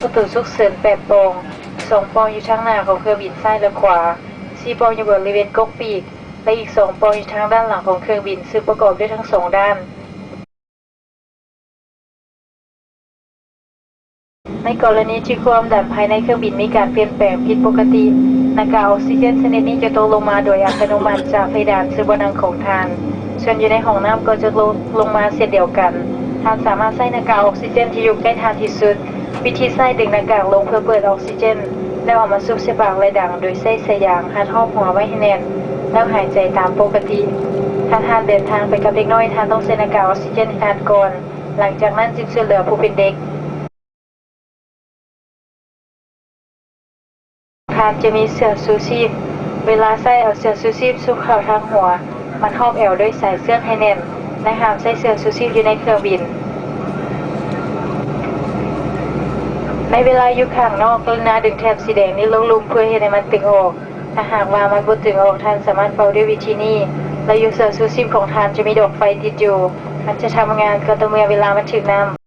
ປະຕູສຸກເສີນແປດປ່ອງ, ສອງປ່ອງຢູ່ທາງໜ້າຂອງເຄື່ອງບິນຊ້າຍ ແລະ ຂວາ, ສີ່ປ່ອງຢູ່ບໍລິເວນກົກປີກ ແລະ ອີກສອງປ່ອງຢູ່ທາງດ້ານຫຼັງຂອງເຄື່ອງບິນ, ຊຶ່ງປະກອບດ້ວຍທັງສອງດ້ານ. ໃນກໍລະນີທີ່ຄວາມດັນພາຍໃນເຄື່ອງບິນມີການປ່ຽນແປງຜິດປົກກະຕິ, ໜ້າກາກອອກຊີເຈນຊະນິດນີ້ຈະຕົກລົງມາໂດຍອັດຕະໂນມັດຈາກເພດານເຊິ່ງບ່ອນນັ່ງຂອງທ່ານ. ສ່ວນຢູ່ໃນຫ້ອງນ້ຳກໍຈະຕົກລົງມາເຊັ່ນດຽວກັນ. ທ່ານສາມາດໃຊ້ໜ້າກາກອອກຊີເຈນທີ່ຢູ່ໃກ້ທ່ານທີ່ສຸດ. ວິທີໃຊ້ດຶງໜ້າກາກລົງເພື່ອເປີດອອກຊີເຈນ ແລ້ວເອົາມາສູບໃສ່ປາກ ແລະ ດັງໂດຍໃຊ້ສາຍຢາງຮັດຮອບຫົວໄວ້ໃຫ້ແໜ້ນ ແລ້ວຫາຍໃຈຕາມປົກກະຕິ. ຖ້າທ່ານເດີນທາງໄປກັບເດັກນ້ອຍ, ທ່ານຕ້ອງໃສ່ໜ້າກາກອອກຊີເຈນໃຫ້ທ່ານກ່ອນ, ຫຼັງຈາກນັ້ນຈຶ່ງຊ່ວຍເຫຼືອຜູ້ເປັນເດັກ. ທ່ານຈະມີເສື້ອຊູຊີບ. ເວລາໃຊ້, ເອົາເສື້ອຊູຊີບສຸບເຂົ້າທາງຫົວ, ມັດຮອບແອວດ້ວຍສາຍເຊືອກໃຫ້ແໜ້ນ ແລະ ຫ້າມໃຊ້ເສື້ອຊູຊີບຢູ່ໃນເຄື່ອງບິນ. ໃນເວລາຢູ່ຂ້າງນອກ, ກະລຸນາດຶງແຖບສີແດງນີ້ລົງລຸ່ມເພື່ອເຮັດໃຫ້ມັນຕຶງອອກ. ຖ້າຫາກວ່າມັນບໍ່ຕຶງອອກ, ທ່ານສາມາດເປົ່າດ້ວຍວິທີນີ້ ແລະ ຢູ່ເສື້ອຊູຊີບຂອງທ່ານຈະມີດອກໄຟຕິດຢູ່. ມັນຈະທຳງານກໍຕໍ່ເມື່ອເວລາມັນຖືກນ້ຳ.